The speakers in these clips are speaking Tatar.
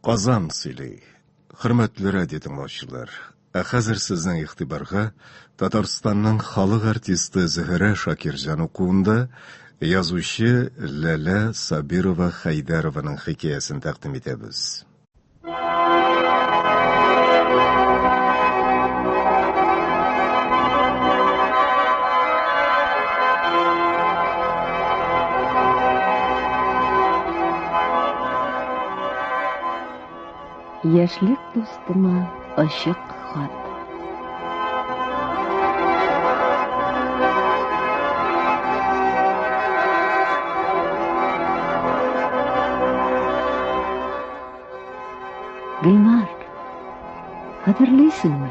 Казан сөйли. Хөрмәтле радио тыңлаучылар, ә хәзер сезнең игътибарга Татарстанның халык артисты Зөһрә Шакирҗан укуында язучы Ләлә Сабирова Хәйдәрованың хикәясен тәкъдим итәбез. Яшьлек дустыма ачык хат. Гөлнар, хәтерлисеңме?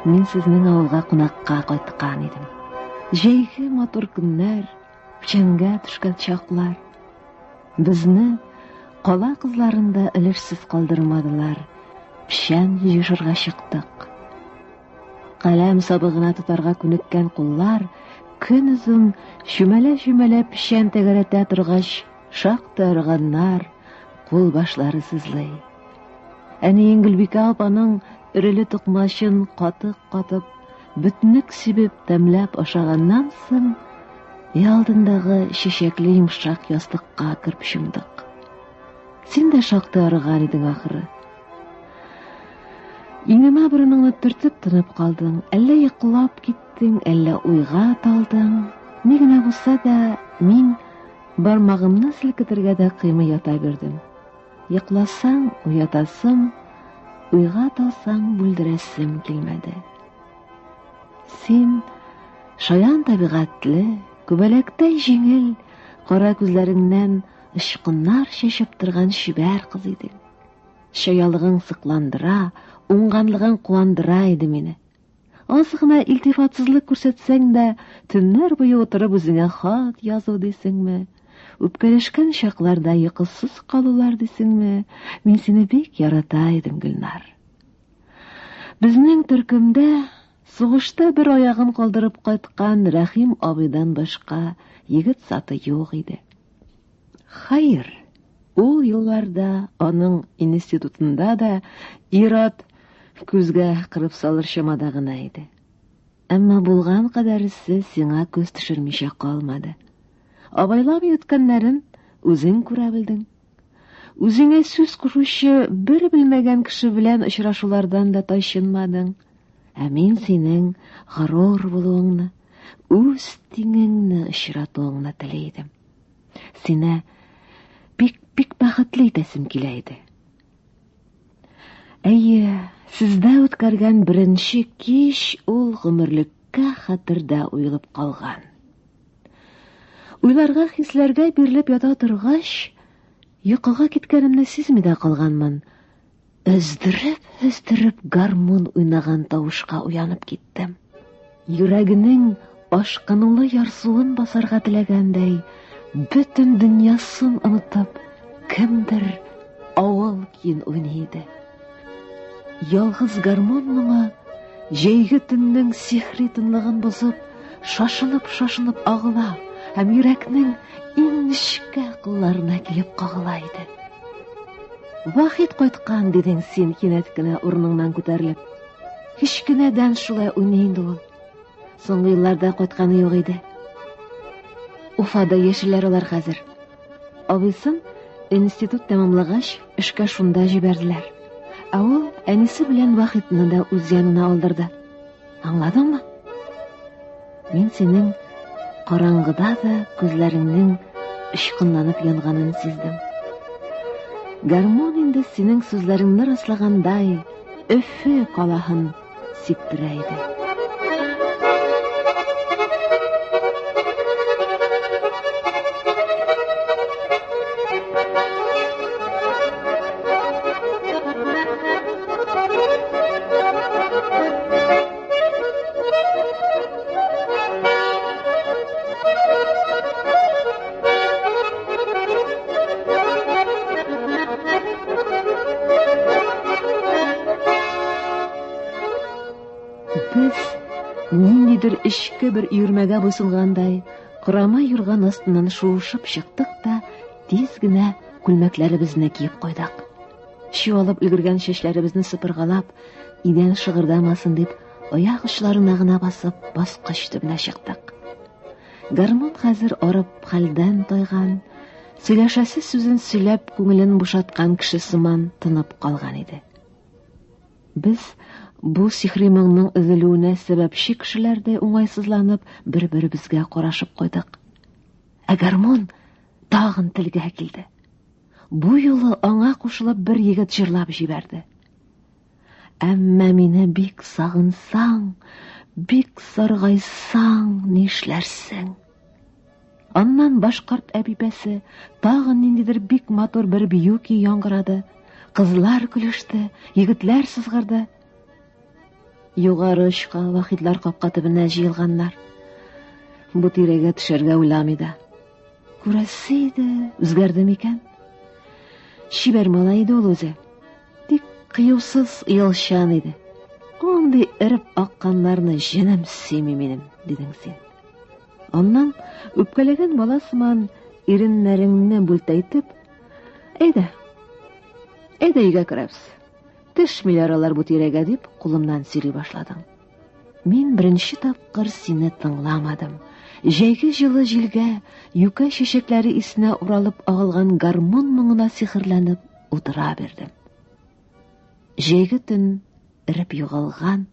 Мин сезнең авылга кунакка кайткан идем. Җәйге матур көннәр, печәнгә төшкән чаклар. Безне кала кызларын да өлешсез калдырмадылар. Печән җыешырга чыктык. Каләм сабы гына тотарга күнеккән куллар көнозын чүмәлә-чүмәлә печән тәгәрәтә торгач, шактый арыганнар, кул башлары сызлый. Әниең Гөлбикә апаның өреле токмачын катык катып, бөтнек сибеп тәмләп ашаганнан соң, өй алдындагы чәчәкле йомшак ястыкка кереп чумдык. Син дә шактый арыган идең ахры. Иңемә борыныңны төртеп тынып калдың, әллә йоклап киттең, әллә уйга талдың. Ни генә булса да, мин бармагымны селкетергә дә кыймый ята бирдем. Йокласаң, уятасым, уйга талсаң, бүлдерәсем килмәде. Син шаян табигатьле, күбәләктәй җиңел, кара күзләреңнән очкыннар чәчеп торган чибәр кыз идең. Чаялыгың сокландыра, уңганлыгың куандыра иде мине. Аз гына илтифатсызлык күрсәтсәң дә, төннәр буе утырып үзеңә хат язу дисеңме? Үпкәләшкән чакларда йокысыз калулар дисеңме? Мин сине бик ярата идем, Гөлнар. Безнең төркемдә сугышта бер аягын калдырып кайткан Рәхим абыйдан башка егет заты юк иде. Хәер, ул елларда аның институтында да ир-ат күзгә кырып салыр чамада гына иде. Әмма булган кадәресе сиңа күз төшермичә калмады. Абайламый үткәннәрен үзең күрә белдең. Үзеңә сүз кушучы бер белмәгән кеше белән очрашулардан да тайчынмадың. Ә мин синең горур булуыңны, үз тиңеңне очратуыңны тели идем. Сине бик-бик бәхетле итәсем килә иде. Әйе, сездә үткәргән беренче кич ул гомерлеккә хәтердә уелып калган. Уйларга, хисләргә бирелеп ята торгач, йокыга киткәнемне сизми дә калганмын. Өздереп-өздереп гармун уйнаган тавышка уянып киттем. Йөрәгенең ашкынулы ярсуын басарга теләгәндәй, бөтен дөньясын онытып, кемдер авыл көен уйный иде. Ялгыз гармун моңы җәйге төннең сихри тынлыгын бозып, шашынып-шашынып агыла һәм йөрәкнең иң нечкә кылларына килеп кагыла иде. Вахит кайткан, дидең син кинәт кенә урыныңнан күтәрелеп. Кечкенәдән шулай уйный инде ул. Соңгы елларда кайтканы юк иде. Уфада яшиләр алар хәзер. Абыйсын институт тәмамлагач, эшкә шунда җибәрделәр. Ә ул әнисе белән Вахитны да үз янына алдырды. Аңладыңмы? Мин синең караңгыда да күзләреңнең очкынланып янганын сиздем. Гармун инде синең сүзләреңне раслагандай Өфе калаһын сиптерә иде. Без ниндидер эчке бер өермәгә буйсынгандай, корама юрган астыннан шуышып чыктык та, тиз генә күлмәкләребезне киеп куйдык. Чуалып өлгергән чәчләребезне сыпыргалап, идән шыгырдамасын дип, аяк очларына гына басып, баскыч төбенә чыктык. Гармун хәзер арып хәлдән тайган, сөйләшәсе сүзен сөйләп күңелен бушаткан кеше сыман тынып калган иде. Без бу сихри моңның өзелүенә сәбәпче кешеләрдәй уңайсызланып, бер-беребезгә карашып куйдык. Ә гармун тагын телгә килде. Бу юлы аңа кушылып бер егет җырлап җибәрде. Әмма мине бик сагынсаң, бик саргайсаң, нишләрсең? Аннан башкорт әбибәсе тагын ниндидер бик матур бер бию көе яңгырады. Кызлар көлеште, егетләр сызгырды. Югары очка Вахитлар капка төбенә җыелганнар. Бу тирәгә төшәргә уйламый да. Күрәсе иде, үзгәрде микән? Чибәр малай иде ул үзе. Тик кыюсыз, оялчан иде. Андый эреп акканнарны җенем сөйми минем, дидең син. Аннан үпкәләгән бала сыман иреннәреңне бүлтәйтеп, әйдә, әйдә өйгә керәбез. Төшмиләр алар бу тирәгә дип, кулымнан сөйри башладың. Мин беренче тапкыр сине тыңламадым. Җәйге җылы җилгә, юкә чәчәкләре исенә уралып агылган гармун моңына сихерләнеп утыра бирдем. Җәйге төн эреп югалган,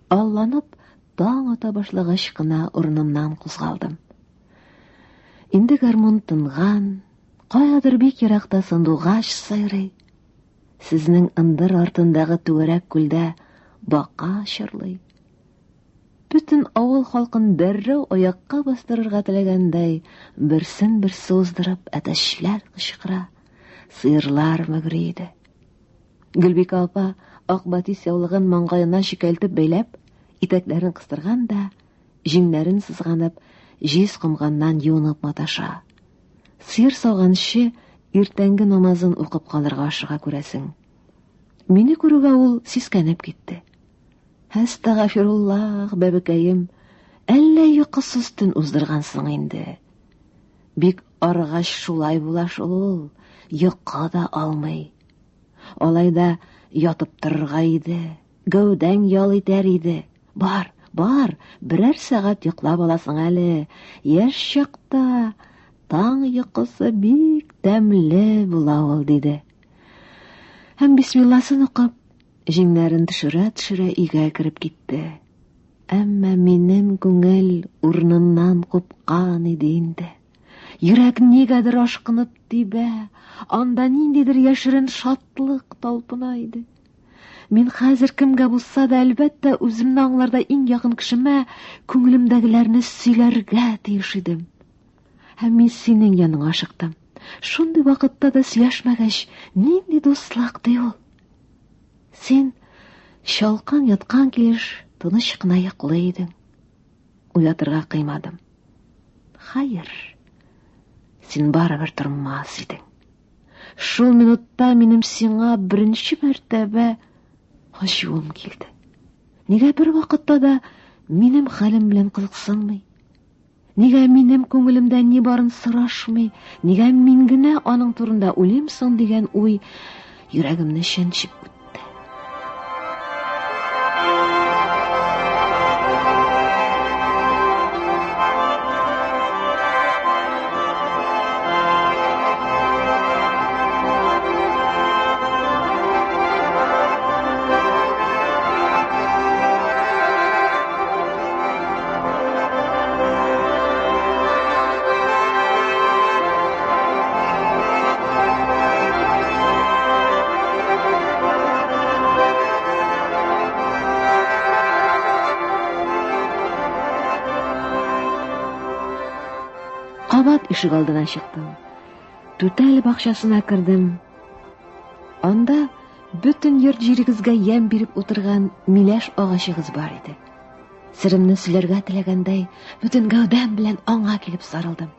алланып таң ата башлагач кына урынымнан кузгалдым. Инде гармун тынган, каядыр бик еракта сандугач сайрый. Сезнең ындыр артындагы түгәрәк күлдә бака чырлый. Бөтен авыл халкын дәррәү аякка бастырырга теләгәндәй, берсен-берсе уздырып әтәчләр кычкыра, сыерлар мөгри иде. Гөлбикә апа ак батис яулыгын маңгаена чикәлтеп бәйләп, итәкләрен кыстырган да, җиңнәрен сызганып, җиз комганнан юынып маташа. Сыер сауганчы иртәнге намазын укып калырга ашыга күрәсең. Мине күрүгә ул сискәнеп китте. Әстәгафируллах, бәбекәем, әллә йокысыз төн уздыргансың инде. Бик арыгач шулай була шул ул, йокы да алмый. Алай да ятып торырга иде, гәүдәң ял итәр иде. Бар, бар, берәр сәгать йоклап аласың әле. Яшь чакта таң йокысы бик тәмле була ул, диде. Һәм бисмилласын укып, җиңнәрен төшерә-төшерә өйгә кереп китте. Әмма минем күңел урыныннан купкан иде инде. Йөрәк нигәдер ашкынып тибә, анда ниндидер яшерен шатлык талпына иде. Мин хәзер кемгә булса да, әлбәттә, үземне аңларда иң якын кешемә күңелемдәгеләрне сөйләргә тиеш идем. Һәм мин синең яныңа ашыктым. Шундый вакытта да сөйләшмәгәч, нинди дуслык ди ул? Син чалкан яткан килеш тыныч кына йоклый идең. Уятырга кыймадым. Хәер, син барыбер тормас идең. Шул минутта минем сиңа беренче мәртәбә ачуым килде. Нигә бер вакытта да минем хәлем белән кызыксынмый? Нигә минем күңелемдә ни барын сорашмый? Нигә мин генә аның турында уйлыйм соң дигән уй йөрәгемне чәнчеп үтте. Кабат ишегалдына чыктым. Түтәл бакчасына кердем. Анда бөтен йорт җирегезгә ямь биреп утырган миләш агачыгыз бар иде. Серемне сөйләргә теләгәндәй, бөтен гәүдәм белән аңа килеп сарылдым.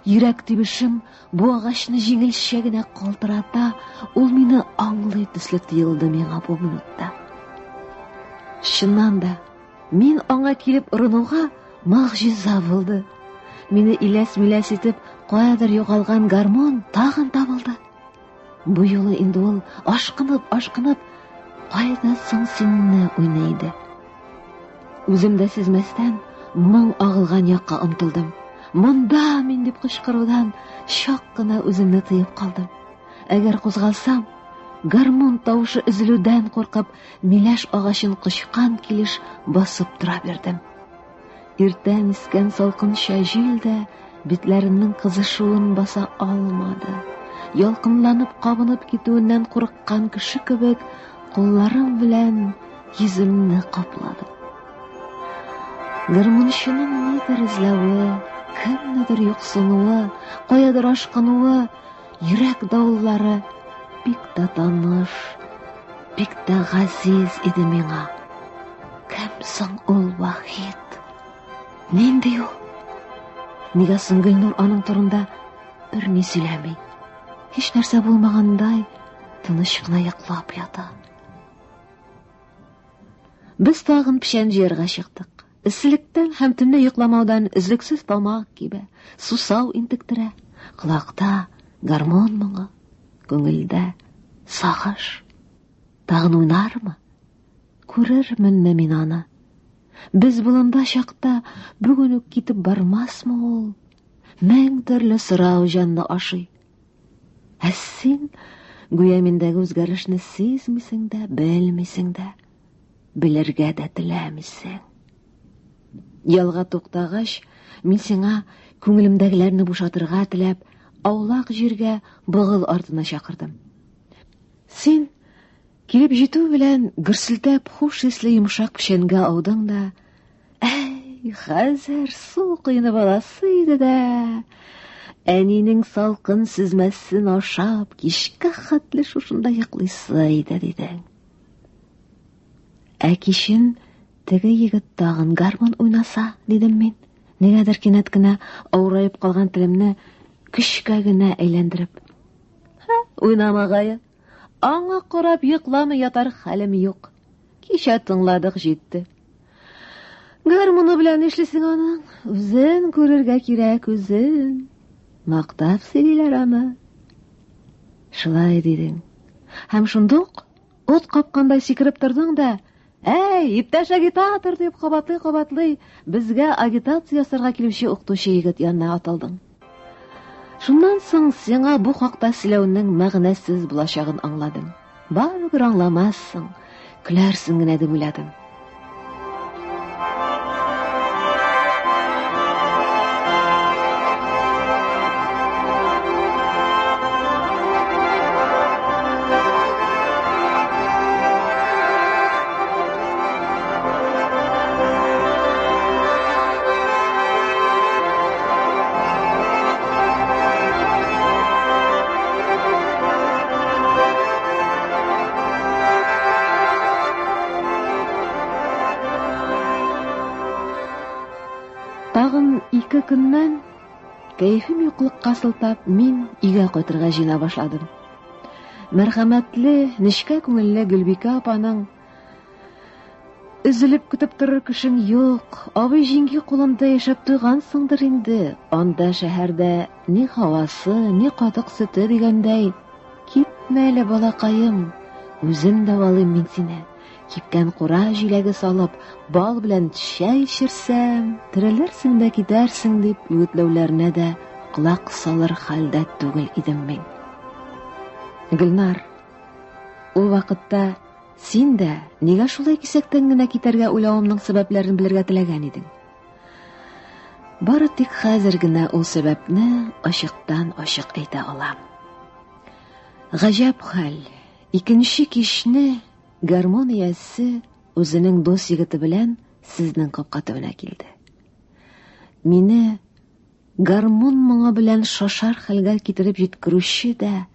Йөрәк тибешем бу агачны җиңелчә генә калтырата, ул мине аңлый төсле тоелды миңа бу минутта. Чыннан да, мин аңа килеп орынуга могҗиза булды. Мине иләс-миләс итеп, каядыр югалган гармун тагын табылды. Бу юлы инде ул ашкынып, ашкынып, кайда соң синне уйный иде. Үзем дә сизмәстән, моң агылган якка омтылдым. Монда мин дип кычкырудан чак кына үземне тыеп калдым. Әгәр кузгалсам, гармун тавышы өзелүдән куркып, миләш агачын кочкан килеш басып тора бирдем. Иртән искән салкынча җил дә битләремнең кызышуын баса алмады. Ялкынланып кабынып китүеннән курыккан кеше кебек, кулларым белән йөземне капладым. Гармунчының нидер эзләве, кемнедер юксынуы, каядыр ашкынуы, йөрәк давыллары бик тә таныш, бик тә газиз иде миңа. Кем соң ул Вахит? Нинди ул? Нигә соң Гөлнур аның турында берни сөйләми? Һич нәрсә булмагандай, тыныч кына йоклап ята. Без тагын печән җыярга чыктык. Эсселектән һәм төнлә йокламаудан өзлексез тамак кибә, сусау интектерә, колакта гармон моңы, күңелдә сагыш. Тагын уйнармы? Күрерменме мин аны? Без болында чакта бүген үк китеп бармасмы ул? Мең төрле сорау җанны ашый. Ә син гүя миндәге үзгәрешне сизмисең дә, белмисең дә, белергә дә теләмисең. Ялга туктагач, мин сиңа күңелемдәгеләрне бушатырга теләп, аулак җиргә богыл артына чакырдым. Син килеп җитү белән гөрселдәп хуш исле йомшак печәнгә аудың да, әй, хәзер су коенып аласы иде дә, әнинең салкын сөзмәсен ашап, кичкә хәтле шушында йоклыйсы иде, дидең. Ә кичен теге егет тагын гармун уйнаса, дидем мин. Нигәдер кинәт кенә авыраеп калган телемне көчкә генә әйләндереп. Һә, уйнамагае. Аңа карап йокламый ятар хәлем юк. Кичә тыңладык җитте. Гармуны белән нишлисең аның? Үзен күрергә кирәк, үзен. Мактап сөйлиләр аны. Шулай дидең. Һәм шундук ут капкандай сикереп тордың да, Әй, иптәш агитатор, дип кабатлый-кабатлый, безгә агитация ясарга килүче укытучы егет янына атылдың. Шуннан соң сиңа бу хакта сөйләүнең мәгънәсез булачагын аңладым. Барыбер аңламассың, көләрсең генә дип уйладым. Тагын ике көннән кәефем юклыкка сылтап, мин өйгә кайтырга җыена башладым. Мәрхәмәтле, нечкә күңелле Гөлбикә апаның Өзелеп көтеп торыр кешең юк, абый җиңги кулында яшәп туйгансыңдыр инде. Анда шәһәрдә ни һавасы, ни катык сөте дигәндәй. Китмә әле, балакаем, үзем дәвалыйм мин сине. Кипкән кура җиләге салып, бал белән чәй эчерсәм, терелерсең дә китәрсең дип үгетләүләренә дә колак салыр хәлдә түгел идем мин. Гөлнар, ул вакытта син дә нигә шулай кисәктән генә китәргә уйлавымның сәбәпләрен белергә теләгән идең. Бары тик хәзер генә ул сәбәпне ачыктан-ачык әйтә алам. Гаҗәп хәл, икенче кичне гармун иясе үзенең дус егете белән сезнең капка төбенә килде. Мине гармун моңы белән шашар хәлгә китереп җиткерүче дә,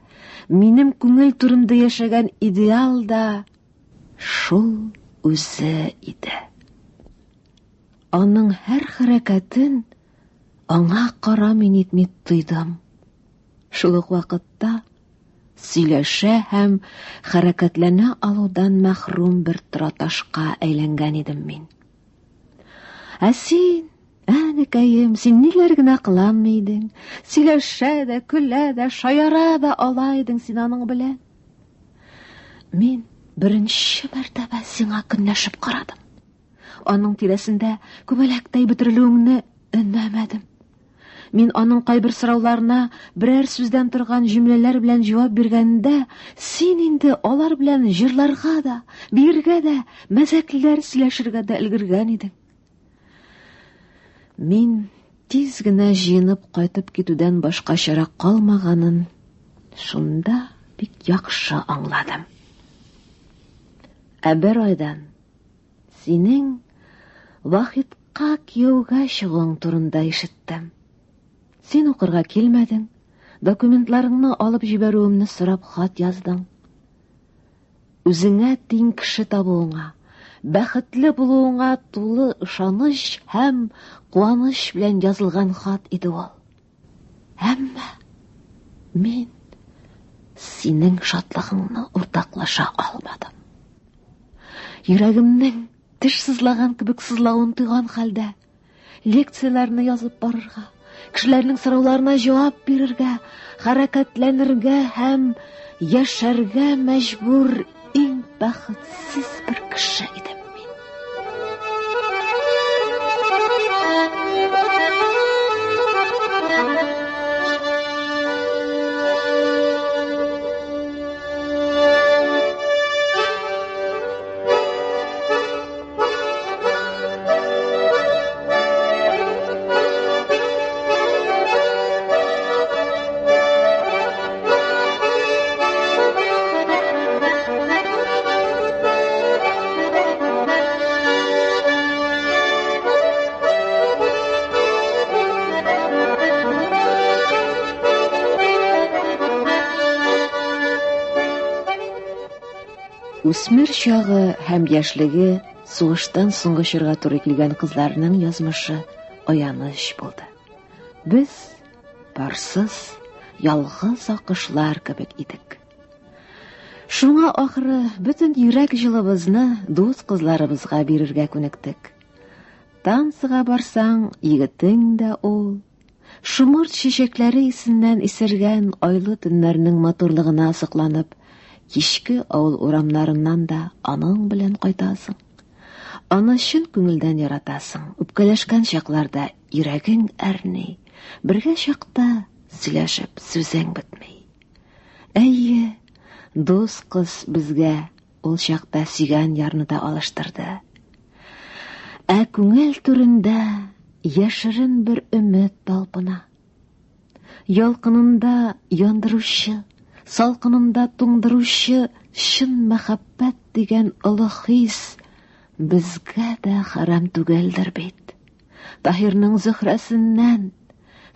минем күңел түремдә яшәгән идеал да шул үзе иде. Аның һәр хәрәкәтен аңа карамый нитми тойдым. Шул ук вакытта сөйләшә һәм хәрәкәтләнә алудан мәхрүм бер тораташка әйләнгән идем мин. Ә син, әнә, Әнекәем, син ниләр генә кыланмый идең? Сөйләшә дә, көлә дә, шаяра да ала идең син аның белән. Мин беренче мәртәбә сиңа көнләшеп карадым. Аның тирәсендә күбәләктәй бөтерелүеңне өнәмәдем. Мин аның кайбер сорауларына берәр сүздән торган җөмләләр белән җавап биргәндә, син инде алар белән җырларга да, биергә дә, мәзәкләр сөйләшергә дә өлгергән идең. Мин тиз генә җыенып кайтып китүдән башка чара калмаганын шунда бик яхшы аңладым. Ә бер айдан синең Вахитка кияүгә чыгуың турында ишеттем. Син укырга килмәдең, документларыңны алып җибәрүемне сорап хат яздың. Үзеңә тиң кеше табуыңа, бәхетле булуыңа тулы ышаныч һәм куаныч белән язылган хат иде ул. Әмма мин синең шатлыгыңны уртаклаша алмадым. Йөрәгемнең теш сызлаган кебек сызлавын тойган хәлдә, лекцияләрне язып барырга, кешеләрнең сорауларына җавап бирергә, хәрәкәтләнергә һәм яшәргә мәҗбүр иң бәхетсез бер кеше идем мин. Үсмер чагы һәм яшьлеге сугыштан соңгы чорга туры килгән кызларның язмышы аяныч булды. Без парсыз, ялгыз акышлар кебек идек. Шуңа ахры бөтен йөрәк җылыбызны дус кызларыбызга бирергә күнектек. Танцыга барсаң, егетең дә ул, Шомырт чәчәкләре исеннән исергән айлы төннәрнең матурлыгына сокланып, кичке авыл урамнарыннан да аның белән кайтасың. Аны чын күңелдән яратасың, үпкәләшкән чакларда йөрәгең әрни, бергә чакта сөйләшеп сүзең бетми. Әйе, дус кыз безгә ул чакта сөйгән ярны да алыштырды. Ә күңел түрендә яшерен бер өмет талпына. Ялкынында яндыручы, салкынында туңдыручы чын мәхәббәт дигән олы хис безгә дә хәрам түгелдер бит. Таһирның Зөһрәсеннән,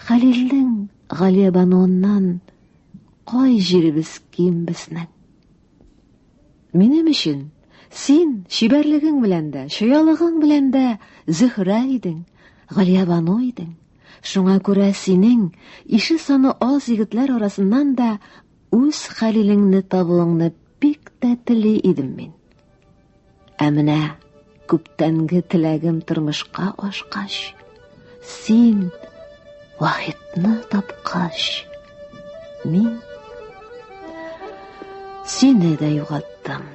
Хәлилнең Галиябануыннан кай җиребез ким безнең? Минем өчен син чибәрлегең белән дә, чаялыгың белән дә Зөһрә идең, Галиябану идең. Шуңа күрә синең ише саны аз егетләр арасыннан да үз Хәлилеңне табуыңны бик тә тели идем мин. Ә менә күптәнге теләгем тормышка ашкач, син Вахитны тапкач, мин сине дә югалттым.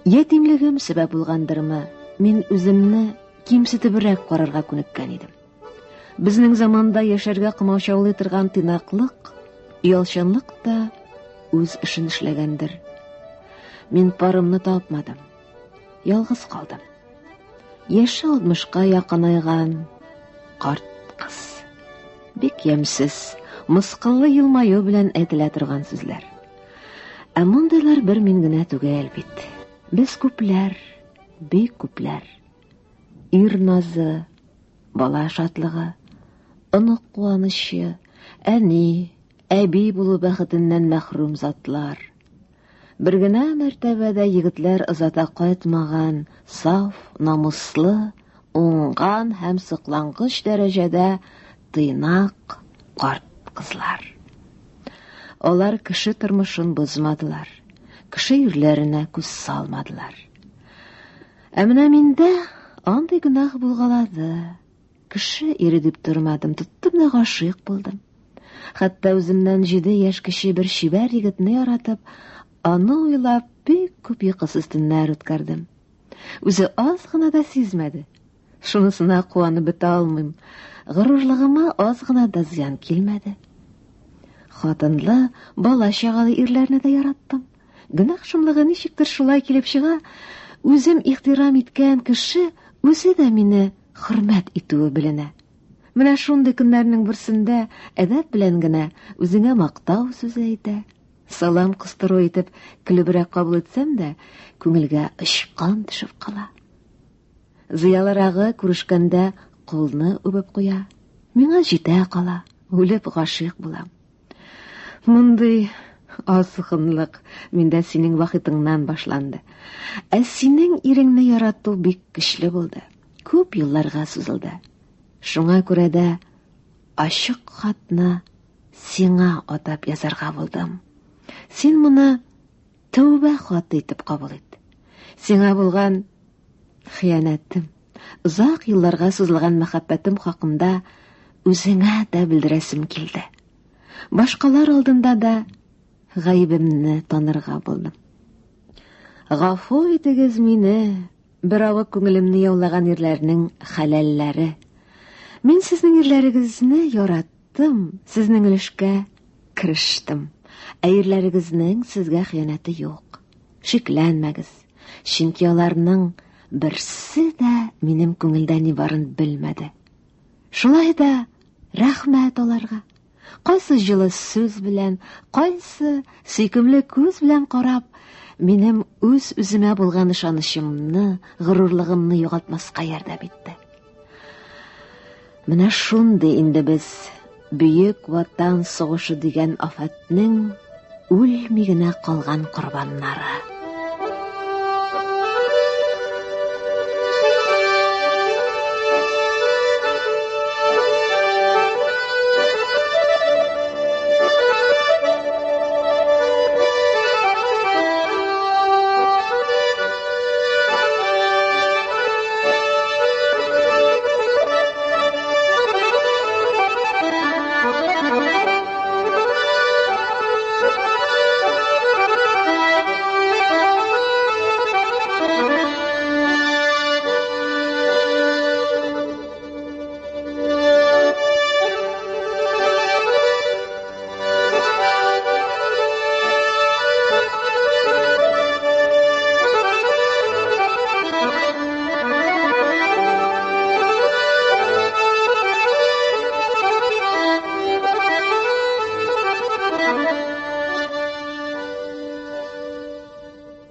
Ятимлегем сәбәп булгандырмы, мин үземне кимсетебрәк карарга күнеккән идем. Безнең заманда яшәргә комачаулый торган тыйнаклык, оялчанлык та үз эшен эшләгәндер. Мин парымны тапмадым. Ялгыз калдым. Яше алтмышка якынайган карт кыз. Бик ямьсез, мыскыллы елмаю белән әйтелә торган сүзләр. Ә мондыйлар бер мин генә түгел бит. Без күпләр, бик күпләр. Ир назы, бала шатлыгы, онык куанычы, әни, әби булу бәхетеннән мәхрүм затлар. Бер генә мәртәбә дә егетләр озата кайтмаган саф, намуслы, уңган һәм соклангыч дәрәҗәдә тыйнак карт кызлар. Алар кеше тормышын бозмадылар, кеше ирләренә күз салмадылар. Ә менә миндә андый гөнаһ булгалады. Кеше ире дип тормадым, тоттым да гашыйк булдым. Хәтта үземнән җиде яшь кече бер чибәр егетне яратып, аны уйлап бик күп йокысыз төннәр үткәрдем. Үзе аз гына да сизмәде. Шунысына куанып бетә алмыйм. Горурлыгыма аз гына да зыян килмәде. Хатынлы, бала-чагалы ирләрне дә яраттым. Гөнаһ шомлыгы ничектер шулай килеп чыга, үзем ихтирам иткән кеше үзе дә мине хөрмәт итүе беленә. Менә шундый көннәрнең берсендә әдәп белән генә үзеңә мактау сүзе әйтә. Салам кыстыру итеп көлебрәк кабул итсәм дә, күңелгә очкан төшеп кала. Зыялырагы күрешкәндә кулны үбеп куя. Миңа җитә кала, үлеп гашыйк булам. Мондый азгынлык миндә синең вахитыңнан башланды. Ә синең иреңне ярату бик көчле булды. Күп елларга сузылды. Шуңа күрә дә ачык хатны сиңа атап язарга булдым. Син моны тәүбә хаты итеп кабул ит. Сиңа булган хыянәтем, озак елларга сузылган мәхәббәтем хакында үзеңә дә белдерәсем килде. Башкалар алдында да гаебемне танырга булдым. Гафу итегез мине, беравык күңелемне яулаган ирләрнең хәләлләре. Мин сезнең ирләрегезне яраттым, сезнең өлешкә керештем. Ә ирләрегезнең сезгә хыянәте юк. Шикләнмәгез, чөнки аларның берсе дә минем күңелдә ни барын белмәде. Шулай да рәхмәт аларга. Кайсы җылы сүз белән, кайсы сөйкемле күз белән карап, минем үз-үземә булган ышанычымны, горурлыгымны югалтмаска ярдәм итте. Менә шундый инде без Бөек Ватан сугышы дигән афәтнең үлми генә калган корбаннары.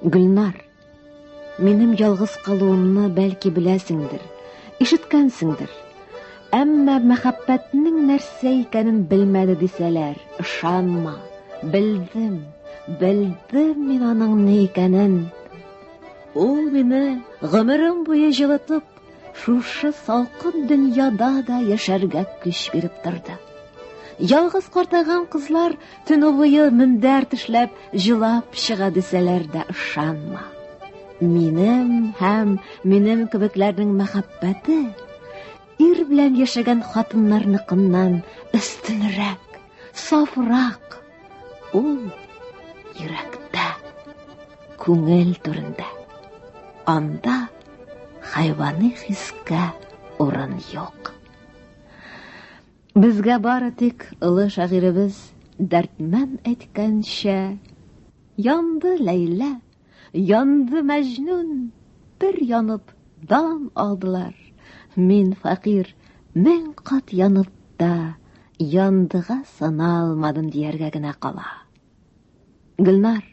Гөлнар, минем ялгыз калуымны бәлки беләсеңдер, ишеткәнсеңдер. Әмма мәхәббәтнең нәрсә икәнен белмәде дисәләр, ышанма. Белдем, белдем мин аның ни икәнен. Ул мине гомерем буе җылытып, шушы салкын дөньяда да яшәргә көч биреп торды. Ялгыз картайган кызлар төне буе мендәр тешләп җылап чыга дисәләр дә ышанма. Минем һәм минем кебекләрнең мәхәббәте ир белән яшәгән хатыннарныкыннан өстенрәк, сафрак. Ул йөрәктә, күңел түрендә. Анда хайвани хискә урын юк. Безгә бары тик олы шагыйребез Дәрдмән әйткәнчә, Янды Ләйлә, янды Мәҗнүн, бер янып дан алдылар. Мин фәкыйрь, мең кат янып та, яндыга саналмадым дияргә генә кала. Гөлнар,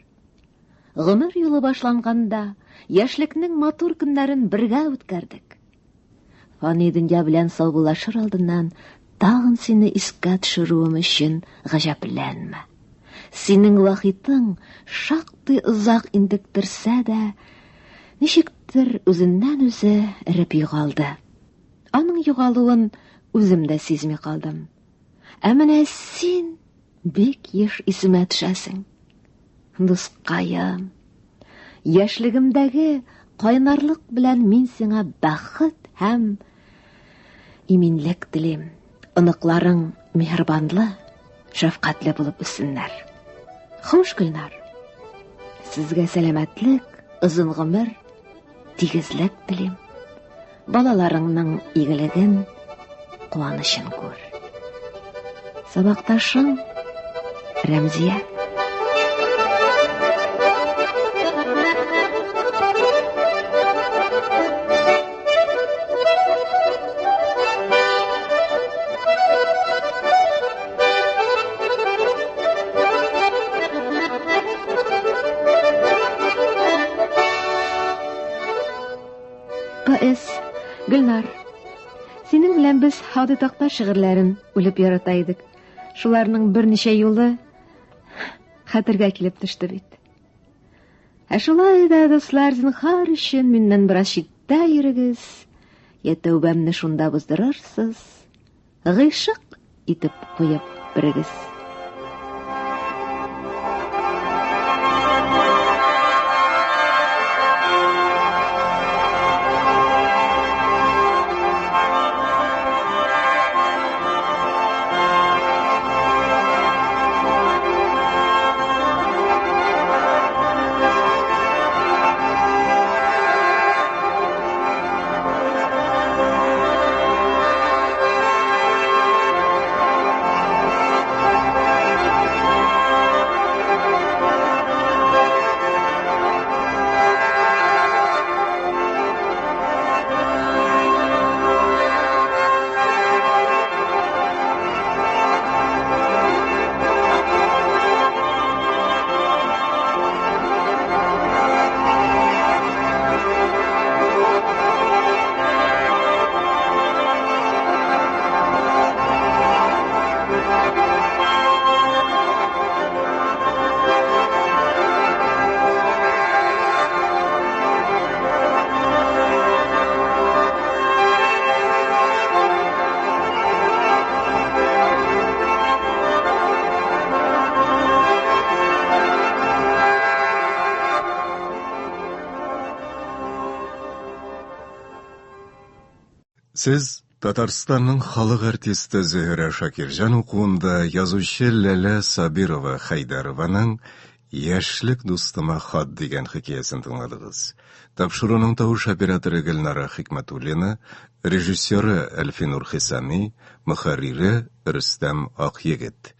гомер юлы башланганда, яшьлекнең матур көннәрен бергә үткәрдек. Фани дөнья белән саубуллашыр алдыннан тагын сине искә төшерүем өчен гаҗәпләнмә. Синең Вахитың шактый озак интектерсә дә, ничектер үзеннән-үзе эреп югалды. Аның югалуын үзем дә сизми калдым. Ә менә син бик еш исемә төшәсең. Дускаем, яшьлегемдәге кайнарлык белән мин сиңа бәхет һәм иминлек телим. Оныкларың миһербанлы, шәфкатьле булып үссеннәр. Хуш, Гөлнар. Сезгә сәламәтлек, озын гомер, тигезлек телим. Балаларыңның игелеген, куанычын күр. Сабакташың Рәмзия. PS. Гөлнар, синең белән без Һади Такташ шигырьләрен үлеп ярата идек. Шуларның берничә юлы хәтергә килеп төште бит. Ә шулай да, дуслар, зинһар өчен миннән бераз читтә йөрегез. Я тәүбәмне шунда боздырырсыз. Гыйшык итеп куеп берегез. Сез Татарстанның халык артисты Зөһрә Шакирҗан укуында язучы Ләлә Сабирова Хәйдәрованың Яшьлек дустыма хат дигән хикәясен тыңладыгыз. Тапшыруның тавыш операторы Гөлнара Хикмәтуллина, режиссеры Әлфинур Хисами, мөхәррире Рөстәм Акъегет.